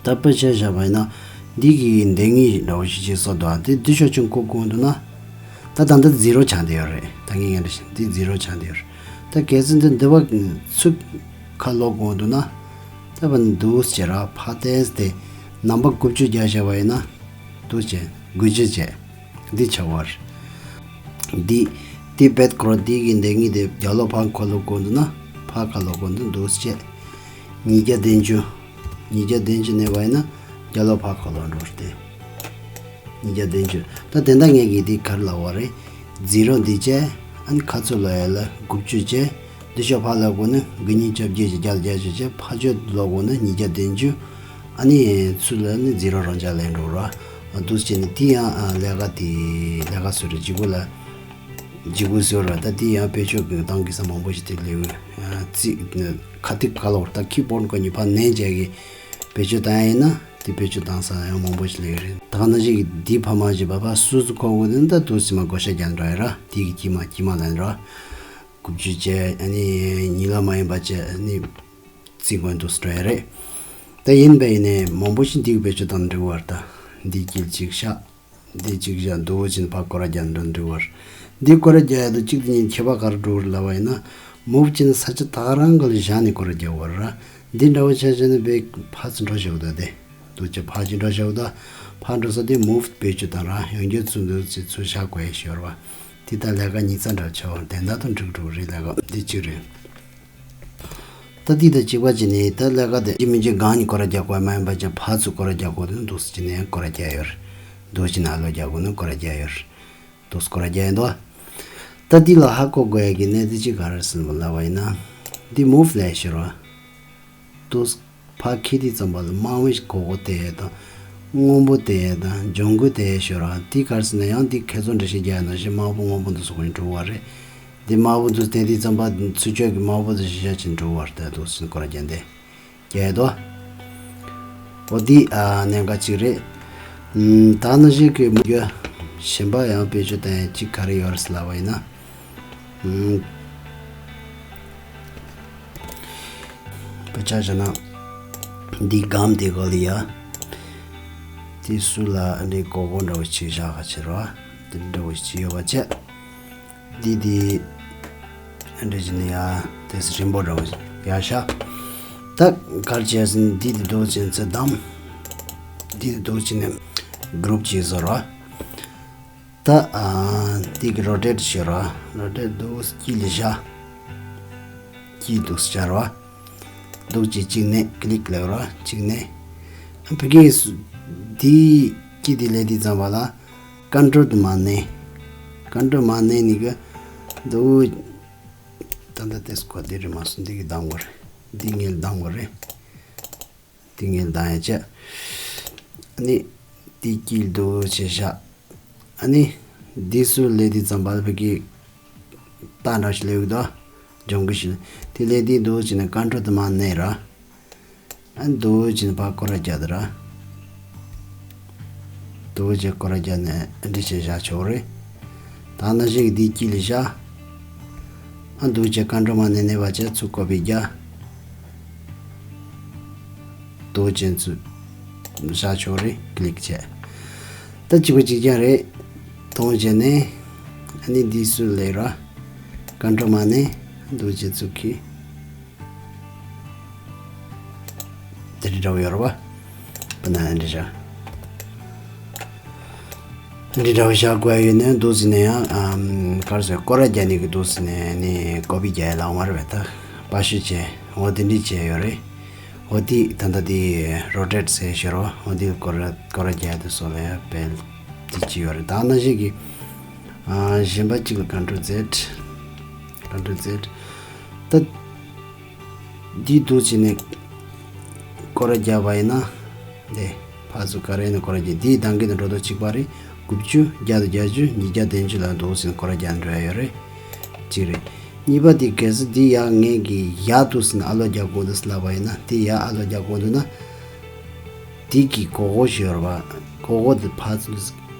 ད་དཔེ་ཆ་བཞག་པ་ཡིན་ན། འདི་གི་འདི་གཉིས་འདྲ་བོ་ཞིག་བྱས་སོ་དོ། དེ་འདི་ཤོག་ཆུང་ཀུ་གོང་དུ་ན། ད་ད་འདི་ཛི་རོ་ཆགས་བསྡད་ཡོད་རེད། ད་ངས་ངས་འདི་ཛི་རོ་ཆགས་བསྡད་ཡོད་རེད། ད་གལ་སྲིད་འདི་འདི་བ་ཚུར་ཁ་ལོག་གོང་དུ་ན། ད་བ་འདུག་ཟེར་ར་ཕ་ཏེས་དེ་རྣམ་པ་དགུ་བཅུ་རྒྱག་བྱས་པ་ཡིན་ན། འདུག་བྱས་དགུ་བཅུ་བྱས། འདི་ཆགས་པ་རེད། འདི་དེ་བེད་ཁོ་ར་འདི་གི་འདི་གཉིས་དེ་རྒྱ་ལོ་ཕ་ཁ་ལོག་གོང་དུ་ན། ཕ་ཁ་ལོག་གོང་དུ་འདུག་བྱས། ཉིས་བརྒྱ་བདུན་ཅུ། ཉིས་བརྒྱ་བདུན་ཅུ་ནས་བ་ཡིན་ན་རྒྱ་ལོ་ཕ་ཁ་ལོག་འགྲོ་རེད་དེ། ཉིས་བརྒྱ་བདུན་ཅུ། ད་དེ་འདྲ་ངས་ཀྱིས་འདི་ག་རེ་ལབ་པ་རེད། ཛི་རོ་འདི་བྱས། ཨ་ནི་ཁ་ཚུར་ལོག་ཡ་ལ་དགུ་བཅུ་བྱས། འདི་ཤོག་ཕར་ལོག་གོང་ནི་དགུ་ཉིས་བཅོ་བརྒྱད་ཅུ་བརྒྱད་ཅུ་བྱས། ཕར་ཕྱོགས་ལོག་གོང་ནི་ཉིས་བརྒྱ་བདུན་ཅུ། ཨ་ནི་ཚུར་ལ་ནི་ཛི་རོ་རང་འཇགས་ལེན་འགྲོ་ར། ཨ་འདུག་བྱས་ནི་དེ་ཡང་ཨ་ལས་ཀ་དེ་ལས་ཀ་སུ་རེད་ལྗིད་ཁོག་ལ། ལྗིད་ཁོག་ཟེར་བ་ར། ད་དེ་ཡང་བེད་སྤྱོད་ཀྱི་བཏང་གི་ས་མང་པོ་ཞིག་དེ་ལས་འོས། ཨ་རྩིས་ཁ་ཐིག་ག་ལོག་ད་ཁི་བྷོར་ཌི་ག་ཉི་ཕར་ནན་བྱས་གི་བེད་སྤྱོད་བཏང་ཡ་ཡིན་ན། དེ་བེད་སྤྱོད་བཏང་ས་ཡང་མང་པོ་ཞིག་ལས་རེད། ད་ག་ནང་བཞིན་གྱི་འདི་ཕ་མ་ཞིག་བ་ཕ་སུ་སུ་ཁོ་གོ་དེ་ད་དུ་སི་མ་བགོ་བཤའ་རྒྱག་འགྲོ་ཡ་ར། དེ་གི་དཀྱིལ་མ་དཀྱིལ་མ་ལ་ཡིན་ར། དགུ་བཅུ་བྱས། ཨ་ནི་ཉི་ལ་མ་ཡིན་པ་བྱས། ཨ་ནི་རྩིས་མགོན་དུ་སུ་འགྲོ་ཡ་རེད། ད་ཡིན་པ་ཡིན་ནའི་མང་པོ་ཞིག་འདི་གི་བེད་སྤྱོད་བཏང་འགྲིག་བར་ད། འདི་དཀྱིལ་གཅིག་བཞག་འདི་གཅིག་བཞག་འདུག་ཅིན་ཕ་སྐོར་ར་རྒྱག་འགྲོ་འགྲིག་བར། འདི་སྐོར་ར་རྒྱག་ཡ་དང་གཅིག་དང་གཉིས་ཁྱད་པར་ག་རེ་འགྲོ་གི་རེད་ལབ་པ་ཡིན་ན། མུབ་བྱས་ནས་ས་ཆ་ད་ག་རང་ག་ལ་བཞག་ནས་སྐོར་ར་རྒྱག་དགོས་རེད། འདི་འདྲ་བོ་ཆ་བཞག་ན་དཔེ་ཕར་ཚུར་འགྲོ་བཞག་འདུག་སྟེ། འདུག་ཅེས་ཕར་ཅིག་འགྲོ་བཞག་འདུག་ཕར་འགྲོ་ས་དེ་མུབ་བེད་སྤྱོད་བཏང་ར་ཡང་བསྐྱར་ཚུར་འདུག་ཅེས་ཚུར་བཞག་དགོས་ཡ་ཞིག་ཡོད་རེད་བ། དེ་ད་ལས་ཀ་ཉིས་རྩ་འདྲ་ཆགས་པ་དེ་འདྲ་དང་འགྲིག་འགྲོ་གི་རེད། ལས་ཀ་འདི་གཅིག་རེད། ད་འདི་དང་གཅིག་པ་བྱས་ནས་ད་ལས་ཀ་དེ་ཅི་མི་ཅི་སྒང་ནས་སྐོར་ར་རྒྱག་དགོས་མ་ཡིན་པ་ཅིག་ཕར་ཚུར་སྐོར་ར་རྒྱག་དགོས་དུས་འདུག་སེ་བྱས་ནས་སྐོར་ར་རྒྱག་ཡོད་རེད། འདུག་སེ་བྱས་ནས་ཨ་ལོ་རྒྱག་དགོས་ན་སྐོར་ར་རྒྱག་ཡོད་རེད། འདུག་སེ་སྐོར་ར་རྒྱག་ཡིན་དོ། ད་འདི་ལ་ཧ་གོ་དགོས་ཡ་གི་གནད་དོན་གཅིག་ག་རེ་ཟེར་ན་ལབ་པ་ཡིན་ན། འདི་མུབ་ལབ་ཡ་ཞིག་རེད་བ། འདུག་སེ་ཕར་འཁྱེར་དུས་ཙམ་པ་ལ་དམར་པོ་ཞིག་སྒོར་སྒོར་བལྟ་ཡ་དང་། སྔོན་པོ་བལྟ་ཡ་དང་ལྗང་གུ་བལྟ་ཡ་ཞིག་རེད་བ། འདི་ག་རེ་ཟེར་ན་ཡང་འདི་ཁྱད་མཚར་འདྲ་ཞིག་རྒྱག་ཡ་ནང་བཞིན་དམར་པོ་སྔོན་པོ་འདུག་སེ་སྒོར་འགྲོ་བ་རེད། འདི་དམར་པོ་འདུག་སེ་བལྟ་དུས་ཙམ་པ་ཚུར་ཕྱོགས་ཀྱི་དམར་པོ་དེ་ཞིག་བཞག་བྱས་འགྲོ་བ་རེད། ད་འདུག་སེ་སྐོར་ར་རྒྱག་འདི་རྒྱག་ཡ་དོ། འོ་འདི་ཨ་གནད་འགག་གཅིག་རེད། ཨམ། ད་ནང་བཞིན་གྱི་མུ་གཞན་པ་ཡང་བེད་སྤྱོད་བཏང་ཡ་གཅིག་ག་རེ་ཡོད་རེད་ཟེར་ལབ་པ་ཡིན་ན། ཨམ། དཔེར་ཆ་བཞག་ན། འདི་སྒང་འདི་ག་ལ་ཡ། དེ་སུ་ལ་འདི་སྒོར་སྒོར་འདྲ་བོ་ཅིག་བཞག་ག་བྱེད་རོགས། འདི་འདྲ་བོ་ཅིག་ཡོད་པ་བྱས། འདི་འདི། འདི་བྱས་ནས་ཡ། དེ་རིང་པོ་འདྲ་བོ་ཡ་ཤ། ད་ག་རེ་བྱས་ཟིན་འདི་འདི་འདུག་སེ་བྱས་ནས་བདམས། འདི་འདི་འདུག་སེ་བྱས་ནས་གུ་རུབ་ཅིག་བཟོ་རོགས། ད་ཨ། འདི་གི་རོ་ཊེཊ་བྱེད་རོགས། རོ་ཊེཊ་འདུག་སེ་དཀྱིལ་ལ་བཞག་དཀྱིལ་འདུག་སེ་བྱ་རོགས། འདུག་སེ་གཅིག་ནས་ཀི་ལིག་ལབ་རོགས་གཅིག་ནས། ཕ་གི་སུ། འདི་དཀྱིལ་འདི་ལ་དེ་ཙམ་པ་ལ། ཀོན་ཊོལ་དེ་མར་མནན། ཀོན་ཊོལ་མར་མནན་ནས་གི། འདུག་ད་ལྟ་དེ་སྐོར་འདི་རེད་མ་སོང་འདི་གི་གདམ་དགོས་རེད། འདི་ངས་གདམ་དགོས་རེད། འདི་ངས་གདམ་ཡ་བྱས། ཨ་ནི། འདི་དཀྱིལ་འདུག་སེ་བཞག་ཨ་ནི། འདི་སུ་ལ་དེ་ཙམ་པ་ལ་ཕ་གི། རྟགས་འདྲ་ཞིག་སླེབས་ཀྱི་འདུག་ལྗང་གུ་ཞིག་དེ་ལ་དེ་འདུག་སེ་བྱས་ནས་ཀོན་ཊོལ་དེ་མར་མནན་རོགས། ཨ་འདུག་སེ་བྱས་ནས་ཕར་སྐོར་ར་རྒྱག་དང་རོགས། འདུག་སེ་བྱས་སྐོར་ར་རྒྱག་ནས་འདི་བྱས་བཞག་ཆོག་རེད། ད་ནང་བཞིན་གྱི་འདི་དཀྱིལ་ལ་བཞག་ཨ་འདུག་སེ་བྱས་ཀོན་ཊོལ་མར་མནན་ནས་ཕར་བྱས་ཚུར་ཀོ་པི་རྒྱག་འདུག་སེ་བྱས་ཚུར་བཞག་ཆོག་རེད། ཀི་ལིག་བྱས། ད་གཅིག་པ་གཅིག་རྐྱང་རེད། གཏོང་བྱས་ནས། ཨ་ནི་འདི་སུ་ལ་རོགས། ཀོན་ཊོལ་མར་མནན། འདུག་སེ་བྱས་ཚུར་འཁྱེར། དེ་འདྲ་འདྲ་བོ་ཡོད་རེད་བ། པ་ན་འདི་བྱ། འདི་འདྲ་བོ་བཞག་དགོས་ཡོད་ན་འདུག་སེ་བྱས་ནས་ཡང་། ཨམ། ག་རེ་ཟེར་སྐོར་ར་རྒྱག་ནས་གི་འདུག་སེ་བྱས་ནས་ནི་ཀོ་པི་རྒྱག་ཡ་ལ་འོང་བ་རེད་བས། ད་པ་ཤུ་བྱས། འོ་དེ་འདྲ་བྱས་ཡོད་རེད། འོ་དེ་ད་ལྟ་དེ་རོ་ཊེཊ་ཟེར་ཞོར་བ། འོ་དེ་སྐོར་ར་སྐོར་ར་རྒྱག་ཡ་དེ་སོགས་ལ་ཡང་དཔེ་དེ་གཅིག་ཡོད་རེད། ད་ནང་བཞིན་གྱི། ཨ། གཞན་པ་གཅིག་ལ་ཀོན་ཊོལ་ཛེཌ། ཀོན་ཊོལ་ཛེཌ། ད། འདི་འདུག་སེ་བྱས་ནས་སྐོར་ར་རྒྱག་པ་ཡིན་ན། འདི་ཕར་ཚུར་ག་རེ་ཡིན་ན་སྐོར་ར་རྒྱག་འདིའི་གདམ་ག་དང་འགྲོ་སྟངས་གཅིག་པ་རེད། དགུ་བཅུ། བརྒྱ་དང་བརྒྱད་ཅུ། ཉིས་བརྒྱ་བདུན་ཅུ་ལ་འདུག་སེ་བྱས་ནས་སྐོར་ར་རྒྱག་འགྲོ་ཡ་ཡོད་རེད། གཅིག་རེད། གཉིས་པ་འདི་གལ་སྲིད་འདི་ཡར་ངས་ཀྱི་ཡར་འདུག་སེ་བྱས་ནས་ཨ་ལོ་རྒྱག་དགོས་འདུག་ཟེར་ལབ་པ་ཡིན་ན། འདི་ཡར་ཨ་ལོ་རྒྱག་དགོས་འདུག་ན། འདི་གི་སྒོར་སྒོར་ཞིག་ཡོད་རེད་བ། སྒོར་སྒོར་དེ་ཕར་ཚུར་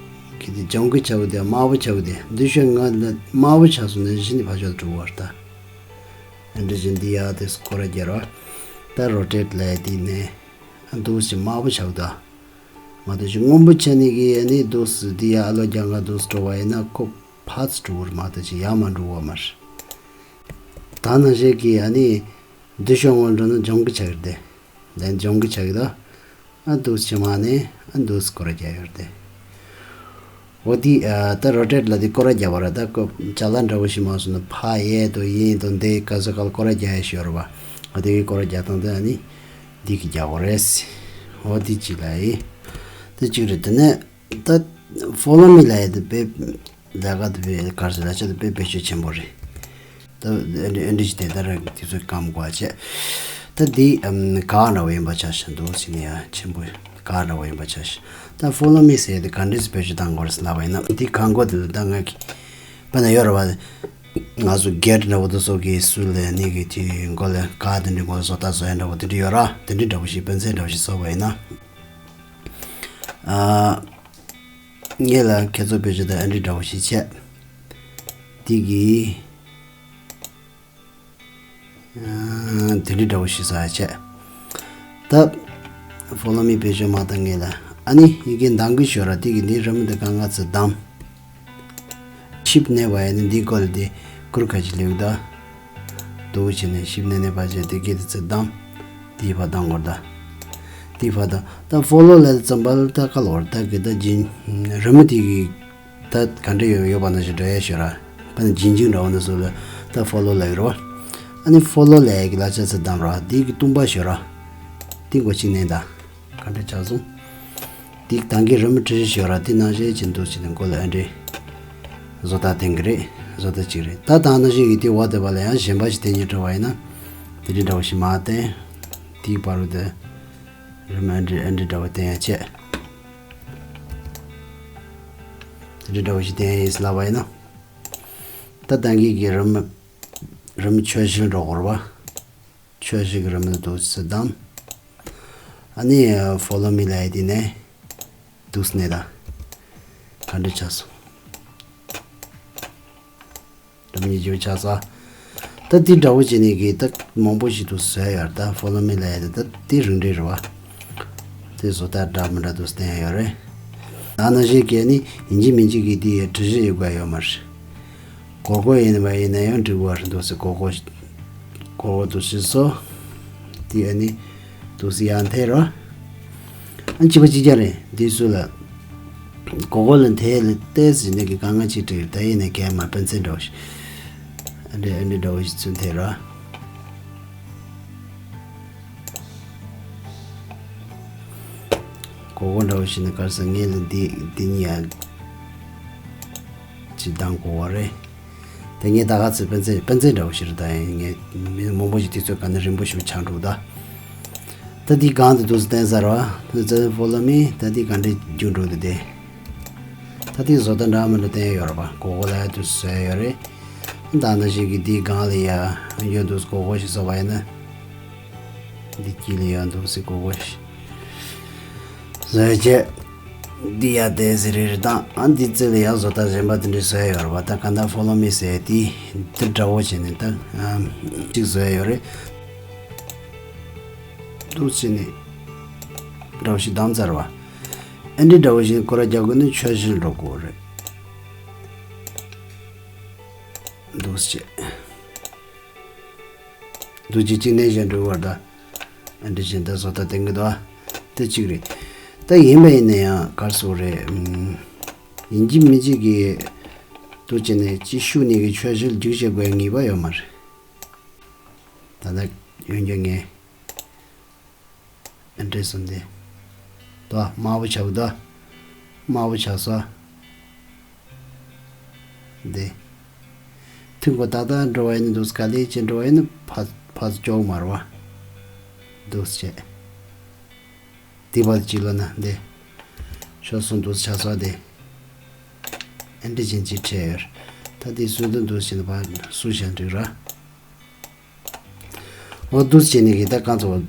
གི་དེ་ལྗང་གུ་ཆགས་དེ་དམར་པོ་ཆགས་དེ་འདི་ཤོད་ང་ལ་དམར་པོ་ཆགས་སོང་ན་གཞི་ནས་ཕར་ཕྱོགས་འགྲོ་བར་ལྟ། འདི་བཞིན་འདི་ཡར་དེ་སྐོར་ར་རྒྱག་རོགས། ད་རོ་ཊེཊ་ལབ་ཡ་དེ་ནས་འདུག་སེ་དམར་པོ་ཆགས་ད། མ་གཏོགས་ཅིག་སྔོན་པོ་ཆགས་ནས་གི་ཨ་ནི་འདུག་སེ་འདི་ཡར་ཨ་ལོ་རྒྱག་ང་འདུག་སེ་འགྲོ་བ་ཡིན་ན་ཁོ་ཕར་ཚུར་འགྲོ་བར་མ་གཏོགས་ཅིག་ཡར་མར་འགྲོ་བ་མ་རེད། ད་ནང་བཞིན་གི་ཨ་ནི་འདི་ཤོད་སྔོན་འགྲོ་ན་ལྗང་གུ་ཆགས་ཀྱི་རེད་དེ། ལན་ལྗང་གུ་ཆགས་ཀྱི་ད། ཨ་འདུག་སེ་མར་ནས་ཨ་འདུག་སེ་སྐོར་ར་རྒྱག་ཡོད་རེད་དེ། འོ་དེ་ཨ་ད་རོ་ཊེཊ་ལབ་དེ་སྐོར་ར་རྒྱག་པ་རེད། ད་ཀོ་ཅ་ལག་འདྲ་བོ་ཞིག་མ་སོང་ན་ཕར་གཡས་དང་གཡོན་དང་འདི་ག་ས་ག་ལ་སྐོར་ར་རྒྱག་ཡ་ཞིག་ཡོད་རེད་བ། འོ་དེ་གི་སྐོར་ར་རྒྱག་སྟངས་དེ་ཨ་ནི་འདི་གི་རྒྱག་དགོས་རེད། འོ་དེ་གཅིག་ལབ་ཡིན། དེ་གཅིག་རེད། དེ་ནས་ད་ཕོ་ལོ་མི་ལབ་ཡ་དེ་དཔེ་ལས་ཀ་དེ་དཔེ་ག་རེ་ཟེར་ལབ་ཆ་དེ་དཔེ་བེད་སྤྱོད་ཆེན་པོ་རེད། ད་ཨ་འདྲ་ཨ་འདྲ་ཞིག་དེ་ལྟར་དུས་ཚོད་སྐམ་དགོས་བྱས། ད་འདི་ཨམ་ག་འདྲ་བོ་ཡིན་པ་ཆ་བཞག་འདུག་སེ་བྱས་ནས་ཡ་ཆེན་པོ་ག་འདྲ་བོ་ཡིན་པ་ཆ་བཞག་ད་ཕོ་ལོ་མི་ཟེར་དེ་ག་འདྲ་སེ་བེད་སྤྱོད་གཏང་དགོས་རེད་ཟེར་ལབ་པ་ཡིན་ན། འདི་གང་དགོས་དེ་ལ་ད་ང་གི་དཔེར་ན་ཡོད་རེད་བ། ང་ཚོ་གེ་ཊི་འདྲ་བོ་དེ་ཚོ་གི་སུ་ལ་ནི་གི་དེ་མགོ་ལ་ག་དེ་འདྲ་མགོ་བཟོ་ལྟ་བཟོ་ཡ་འདྲ་བོ་དེ་འདྲ་ཡོད་ར། དེ་འདྲ་འདྲ་བོ་ཞིག་དཔེ་མཚོན་འདྲ་བོ་ཞིག་བཟོ་བ་ཡིན་ན། ཨ། ངེད་ལ་ཁྱེད་ཚོ་བེད་སྤྱོད་ད་ཨ་འདྲ་འདྲ་བོ་ཞིག་བྱས། དེ་གི་ཨ་དེ་འདྲ་འདྲ་བོ་ཞིག་བཟོ་ཡ་བྱས། ད་ཕོ་ལོ་མི་བེད་སྤྱོད་མ་བཏང་ངེད་ལ་ཨ་ནི་ཡི་གེ་འདང་གི་ཞོར་ར་དེ་གི་འདི་ར་མི་འདི་ག་ང་ཚོ་བདམས། ཤིབ་ནས་བ་ཡིན་ན་འདི་སྐོར་ལ་དེ་ཀུར་ཁ་ཅིག་ལེགས་ད། འདུག་བྱས་ནས་ཤིབ་ནས་ནས་བ་བྱས་དེ་སྐད་དེ་ཚེ་བདམས། དེའི་བ་བཏང་དགོས་ད། དེའི་བ་དང་ད་ཕོ་ལོ་ལ་ཙམ་པ་ལ་ད་ཁ་ལོར་ད་གི་ད་ཇིན་རི་མོ་དེ་གི་ད་ག་འདྲ་ཡོད་ཡོད་པ་ན་ཞིག་འགྲོ་ཡ་ཞོ་ར། པ་ན་ཇིན་ཇིང་འདྲ་བ་ན་སུ་ལ་ད་ཕོ་ལོ་ལ་ཡོད་རོ། ཨ་ནི་ཕོ་ལོ་ལ་ཡ་གི་ལ་ཅ་ཚེ་བདམས་ར་དེ་གི་ཏུམ་པ་ཞོ་ར། དེ་མགོ་ཅིག་ནས་ད། ག་འདྲ་ཆགས་སོང་། འདི་དང་གི་རི་མོ་བྲིས་ཞོར་ར་དེ་ནང་བཞིན་བྱེད་འདུག་བྱེད་ནས་མགོ་ལ་ཨ་འདྲེ། བཟོ་ལྟ་བསྟན་གི་རེད། བཟོ་ལྟ་གཅིག་རེད། ད་དང་ནང་བཞིན་གྱི་དེ་འོག་དེ་བ་ལ་ཡང་གཞན་པ་ཞིག་བསྟན་ཉེ་འགྲོ་བ་ཡིན་ན། དེ་འདྲའི་འདྲ་བོ་ཞིག་མ་བསྟན། དེའི་བར་དུ། རི་མོ་ཨ་འདྲེ་ཨ་འདྲེ་འདྲ་བོ་བསྟན་ཡ་བྱས། དེ་འདྲའི་འདྲ་བོ་ཞིག་བསྟན་ཡ་ཡིན་ཟེར་ལབ་པ་ཡིན་ན། ད་དང་གི་གི་རི་མོ། རི་མོ་ཆོས་ཞིག་འགྲོ་དགོས་རེད་བ། ཆོས་ཤིག་རི་མོ་འདུག་སེ་བདམས། ཨ་ནི་ཕོ་ལོ་མི་ལ་ཡི་དེ་ནས་འདུག་སེ་ནས་ད། ག་འདྲ་ཆགས་སོང་། རི་མོ་ཉིད་ཀྱི་ཆགས་ས། ད་དེ་འདྲ་བོ་བྱས་ནས་གི་ད་མང་པོ་ཞིག་འདུག་བཟོས་ཡོད་ད་ཕོ་ལོ་མི་ལ་ཡི་དེ་ད་དེ་རིང་རེད་རེད་བ། དེ་བཟོ་ལྟ་འདྲ་མི་འདྲ་འདུག་སེ་བསྟན་ཡ་ཡོད་རེད། ད་ནང་བཞིན་གྱི་ནི་ཡིན་གཅིག་མིན་གཅིག་གི་དེ་ཡི་བྲི་གཞི་ཡོད་དགོས་ཡོད་མ་རེད། སྒོར་སྒོར་ཡིན་པ་ཡིན་ན་ཡང་འགྲིག་པ་རེད་འདུག་སེ་སྒོར་སྒོར། སྒོར་སྒོར་འདུག་སེ་བཟོ། དེ་ཨ་ནི་འདུག་སེ་ཡང་འཐེན་རོ། ཨ་གཅིག་པ་གཅིག་རྐྱང་རེད་འདི་སུ་ལ། སྒོར་སྒོར་ལ་འཐེན་ལ་ཏོག་ཙམ་ནས་ཀྱི་དཀའ་ངལ་ཅིག་འཕྲད་ད་ཡིན་ན་གས་མ་པན་ཚེ་འདྲ་བོ་ཞིག་ཨ་འདྲ་ཨ་འདྲ་འདྲ་བོ་ཞིག་ཚུན་འཐེན་རོ། སྒོར་སྒོར་འདྲ་བོ་ཞིག་ནི་གར་སོང་ངས་ལ་འདི་འདི་གཉིས་ཡ་ཅིག་བཏང་དགོས་པ་རེད། དེ་ངས་ད་ག་ཚོད་པན་ཚེ་པན་ཚེ་འདྲ་བོ་ཞིག་རེད་ད་ཡིན་ངས་མི་མང་པོ་ཞིག་དུས་ཚོད་ག་ནས་རིང་པོ་ཞིག་ཆགས་འགྲོ་ད། ད་འདི་གང་དུ་འདུག་སེ་བསྟན་ས་ར་བ། ད་ཚེ་ཕོ་ལོ་མི་ད་འདི་ག་འདྲས་རྒྱུ་འགྲོ་འདུག་དེ། ད་འདི་བཟོ་ལྟ་འདྲ་མི་འདྲ་བསྟན་ཡོད་ར་བ་སྒོར་སྒོར་ལ་ཡ་དུ་བཟོས་ཡོད་རེད། ད་ནང་བཞིན་གྱི་འདི་གང་ལ་ཡ་ཡོད་འདུག་སྒོར་སྒོར་ཞིག་བཟོ་བ་ཡིན་ན། འདི་དཀྱིལ་ལ་ཡོད་འདུག་སེ་སྒོར་སྒོར་ཞིག་བཟོས་རྗེས། འདི་ཡ་དེ་ཟེར་རེ་རེ་དང་ཨ་འདི་རྩེ་ལ་ཡ་བཟོ་ལྟ་གཞན་པ་དེ་འདྲས་བཟོས་ཡོད་རེད་བ། ད་ག་ད་ཕོ་ལོ་མི་ཟེར་དེ་འདི་འདྲ་བོ་བྱས་ནས་ད་ཨམ་གཅིག་བཟོས་ཡོད་རེད། འདུག་བྱས་ནས་འདྲ་བོ་ཞིག་བདམས་ཚར་བ། ཨ་འདི་འདྲ་བོ་ཞིག་ཁོ་ར་རྒྱག་དགོས་ནི་ཆོས་བཞིན་འགྲོ་དགོས་རེད། འདུག་བྱས། འདུག་ཅི་གཅིག་ནས་གཞན་འགྲོ་བར་ད། ཨ་འདི་བཞིན་ད་བཟོ་ལྟ་བསྟན་གི་འདུག་ཨ། དེ་གཅིག་རེད། ད་ཡིན་པ་ཡིན་ན་ཡང་གར་སོ་རེད། ཡིན་གཅིག་མིན་གཅིག་གི་འདུག་བྱས་ནས་ཅི་ཤུ་ནས་གི་ཆོས་བཞིན་རྒྱུགས་བྱེད་དགོས་ངེས་པ་ཡོད་མ་རེད། ད་ལྟ་ཡོན་རྒྱ་ངས། ཨ་འདྲས་སོང་སྟེ། དོ་དམར་པོ་ཆགས་དོ། དམར་པོ་ཆགས་སོ། འདི། ཐུན་གོ་ཏག་ཏག་འགྲོ་བ་ཡིན་ན་འདུག་ག་ལེ་ཅེ་འགྲོ་བ་ཡིན་ན་ཕ་ཕ་ཅོག་མར་བ། འདུག་ཅེ། འདི་བར་གཅིག་ལ་ན་འདི། ཆོག་སོང་འདུག་ཆགས་སོ་འདི། ཨ་འདྲས་ཅན་གཅིག་ཁྲེ་ཡོད། ད་འདི་སུ་འདུག་འདུག་ཅེ་ན་ཕ་སུ་ཞན་འགྲིག་ར། འོ་འདུག་བྱས་ནས་གི་ད་གང་ཚོ།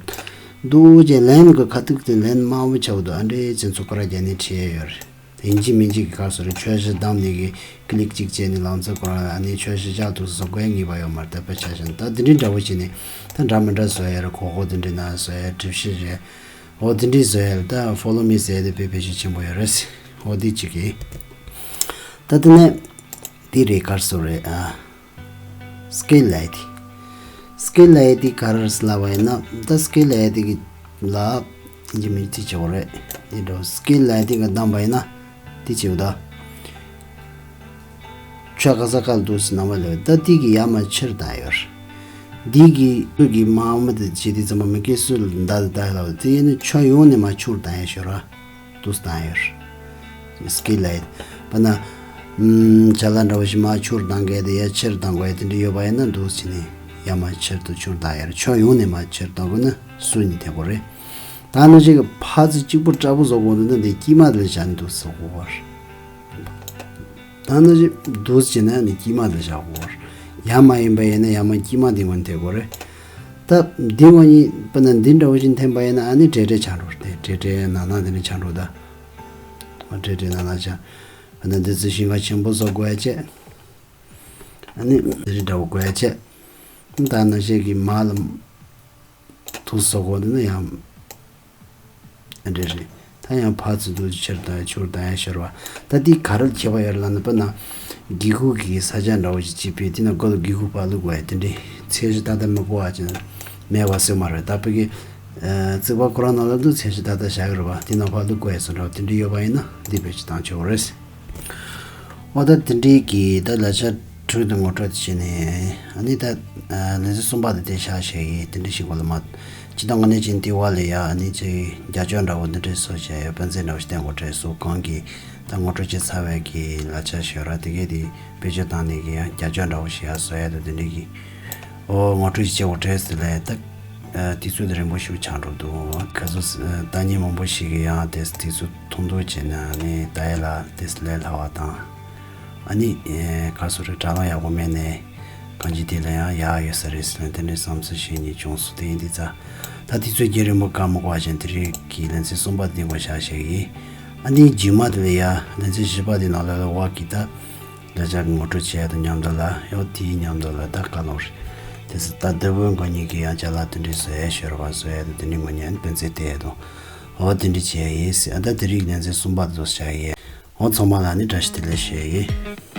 འདུག་ཅེས་ལན་གི་ཁ་ཐུག་དེ་ལན་དམར་པོ་ཆགས་འདུག་ཨ་འདྲས་ཅན་ཚོ་ཀ་ར་རྒྱ་ནས་ཁྲིད་ཡོད་རེད། ཡིན་གཅིག་མིན་གཅིག་གི་སྐབས་སུ་རེད་ཆོས་གཞི་བདམས་ནས་གི་ཀི་ལིག་གཅིག་བྱས་ནས་ལམ་ཚོ་ཀ་ར་ཨ་ནི་ཆོས་གཞི་བཅག་འདུག་བཟོ་དགོས་ངེས་པ་ཡོད་མ་རེད་ད་དཔེ་ཆ་བཞིན་ད་འདི་འདྲའི་འདྲ་བོ་བྱས་ནས་ད་འདྲ་མི་འདྲ་བཟོ་ཡ་རེད་གོ་གོ་འདི་འདྲའི་ན་བཟོ་ཡ་གྲིབ་ཤི་རེད། འོ་འདི་འདྲའི་བཟོ་ཡ་རེད་ད་ཕོ་ལོ་མི་ཟེར་ཡ་དེ་དཔེ་དཔེ་ཤུགས་ཆེན་པོ་ཡོད་རེད། འོ་འདི་གཅིག་གི་ད་དེ་ནས་འདི་རེད་གར་སོ་རེད་ཨ། སྐེ་ལ་ཡི་དེ། སྐེ་ལ་ཡི་དེ་ག་རེ་ལབ་པ་ཡིན་ན་ད་སྐེ་ལ་ཡི་དེ་གི་ལ་ཡིན་གྱི་མིན་གྱི་བྱེད་དགོས་རེད་འདི་འདྲ་སྐེ་ལ་ཡི་དེ་གི་བསྡམས་པ་ཡིན་ན་དེ་བྱེད་དགོས་ད། ཆོས་ག་ས་ག་ལ་འདུག་སེ་ནང་མ་ལ་ད་དེ་གི་ཡ་མ་ཕྱིར་བཏང་ཡོད་རེད། འདི་གི་སུ་གི་མ་མ་དེ་བྱེད་དེ་ཚང་མ་མི་སྐད་སུ་ལ་འདའ་ལ་ད་ལ་དེ་ཡིན་ན་ཆོས་ཡོང་ནས་མ་ཕྱིར་བཏང་ཡ་ཤོད་ར། འདུག་སེ་བཏང་ཡོད་རེད། སྐེ་ལ་ཡི། པ་ན། ཨམ། ཅ་ལག་འདྲ་བོ་ཞིག་མར་ཕྱིར་བཏང་གས་དེ་ཡར་ཕྱིར་བཏང་དགོས་ཡ་དེ་འདྲ་ཡོད་པ་ཡིན་ན་འདུག་སེ་བྱས་ནས་ཡར་མར་ཕྱིར་དུ་ཕྱིར་བཏང་ཡ་རེད་ཆོས་ཡོང་ནས་མར་ཕྱིར་བཏང་དགོས་ན་སུ་ཡིན་དེ་གོ་རེད། ད་ནང་བཞིན་གྱི་ཕར་ཚུར་གཅིག་པུ་དྲག་པོ་བཟོ་དགོས་འདུག་ན་དེ་དཀྱིལ་མ་དེ་ལ་བཞག་ནས་འདུག་སེ་བཟོ་དགོས་པ་རེད། ད་ནང་བཞིན་འདུག་སེ་བྱས་ན་ནི་དཀྱིལ་མ་དེ་ལ་བཞག་དགོས་པ་རེད། ཡར་མར་ཡིན་པ་ཡིན་ན་ཡར་མར་དཀྱིལ་མ་དེ་ངོས་ནས་དེ་གོ་རེད། ད་འདི་ངོས་གཉིས་པ་ན་འདི་འདྲ་བོ་ཞིག་འཐེན་པ་ཡིན་ན་ཨ་ནི་བྲེ་བྲེ་ཆགས་འགྲོ་རེད་དེ་བྲེ་བྲེ་ན་ན་དེ་འདྲ་ཆགས་འགྲོ་ད། བྲེ་བྲེ་ན་ན་ཆགས། ཨ་ནི་འདི་ཚོ་ཞིང་ཁ་ཆེན་པོ་བཟོ་དགོས་ཡ་བྱས། ཨ་ནི་འདི་རིགས་འདྲ་བོ་དགོས་ཡ་བྱས། ད་ནང་བཞིན་གྱི་མ་ལ་དུ་བཟོ་དགོས་འདི་ན་ཡང་། ཨ་འདྲ་རེད། ད་ཡང་ཕར་ཚུར་དུ་ཕྱིར་བཏང་ཡ་ཕྱིར་བཏང་ཡ་ཤོར་བ། ད་འདི་ག་རེ་ཁྱད་པར་ཡོད་ལབ་ན་པ་ན། དགེ་ཁུག་གི་ས་ཆ་འདྲ་བོ་ཞིག་ཅིག་ཕུལ། དེ་ན་སྒོ་ལ་དགེ་ཁུག་ཕར་བླུག་དགོས་ཡ། དེ་འདྲའི་ཚད་གཞི་ཏག་ཏག་མི་ཕོག་པ་ཅིག་མེད་པ་སྲོལ་མ་རེད། ད་ཕ་གི་ཨ་རྩིག་པ་ཁོ་རང་ནང་ལ་འདུག་ཚད་གཞི་ཏག་ཏག་བཞག་གི་རེད་པ། དེ་ན་ཕར་བླུག་དགོས་ཡ་བཟོ་འདྲ་བ་དེ་འདྲ་ཡོད་པ་ཡིན་ན་འདི་བེད་སྤྱོད་བཏང་ཆོག་གི་རེད། འོ་ད་དེ་འདྲའི་གི་ད་ལག་ཆ་དྲུག་དེ་ངོ་སྤྲོད་དེ་བྱས་ནས། ཨ་ནི་ད་ཨ་ལེ་ཚན་གསུམ་པ་དེ་དེ་བཞག་བཞག་ཡིན། དེ་འདྲ་ཞིག་གོ་ལ་མ། སྤྱིར་བཏང་དངོས་གནས་ཅན་དེ་བ་ལས་ཡ་ཨ་ནི་ཅིག་རྒྱ་སྐྱོར་འདྲ་བོ་འདི་འདྲའི་བཟོ་བྱས་ཡ་དཔེ་མཛོད་འདྲ་བོ་ཞིག་བསྟན་དགོས་རེད། སུ་གང་གི་ད་ངོ་སྤྲོད་བྱས་ཚར་བའི་གི་ལག་ཆ་ཞོ་ར་དེ་གས་དེ་བེད་སྤྱོད་བཏང་ནས་གི་ཡང་རྒྱ་སྐྱོར་འདྲ་བོ་ཞིག་ཡ་བཟོ་ཡ་དང་དེ་འདྲའི་གི་འོ་ངོ་སྤྲོད་ཅིག་བྱེད་དགོས་རེད་ཟེར་ལས། ད་ཨ་དུས་ཚོད་དེ་རིང་པོ་ཞིག་ཆགས་འགྲོ་འདུག་ག་ཚོད་ཨ་ལྟ་མཁན་མང་པོ་ཞིག་གི་ཡང་དེ་དུས་ཚོད་ཐུང་ཐུང་བྱས་ན་ཨ་ནི་ད་ཡ་ལ་དེ་ལས་སླ་བ་དང་། ཨ་ནི་ཨེ་ག་ཚོད་རེད། དྲ་ལམ་ཡག་པོ་མེད་ནས་གང་ཅི་དེ་ལ་ཡང་ཡག་ཡོད་ས་རེད་ཟེར་ནས་དེ་འདྲའི་བསམ་ཚུལ་ཞིག་ནི་བྱུང་སོང་། དེ་ཡིན་དུས་ཙང་ད་དུས་ཚོད་རྒྱུན་རིང་པོ་བཀག་མ་དགོས་པ་བྱས་དེ་རིང་གི་ལེ་ཚན་གསུམ་པ་དེ་ངོ་བཞག་བཞག་ཡིན། ཨ་ནི་རྗེས་མ་དེ་ལ་ཡ་ལེ་ཚན་བཞི་པ་དེ་ནང་ལ་ལ་བ་གི་ད་ལ་ཅག་གི་ངོ་སྤྲོད་བྱས་དང་མཉམ་དུ་ལ་ཡང་དེའི་མཉམ་དུ་ལ་ད་བཀའ་ལོང་རེད། དེ་ཚོ་ད་ལྟ་བུ་མགོ་གཉིས་ཀྱི་ཡང་ཅ་ལག་དེ་འདྲའི་བཟོ་ཡ་ཤོར་བ་བཟོ་ཡ་དང་དེ་འདྲའི་ངོ་ཉན་དཔེ་མཛོད་དེ་ཡ་དང་འོ་དེ་འདྲའི་བྱས་ཡིན་ཟེར། ཨ་ད་དེ་རིང་ལེ་ཚན་གསུམ་པ་དེ་ཚོ་བཞག་ཡིན། འོ་ཚང་མ་ལ་ནི་བཀྲ་ཤིས་བདེ་ལེགས་ཞུ་ཡ་ཡིན།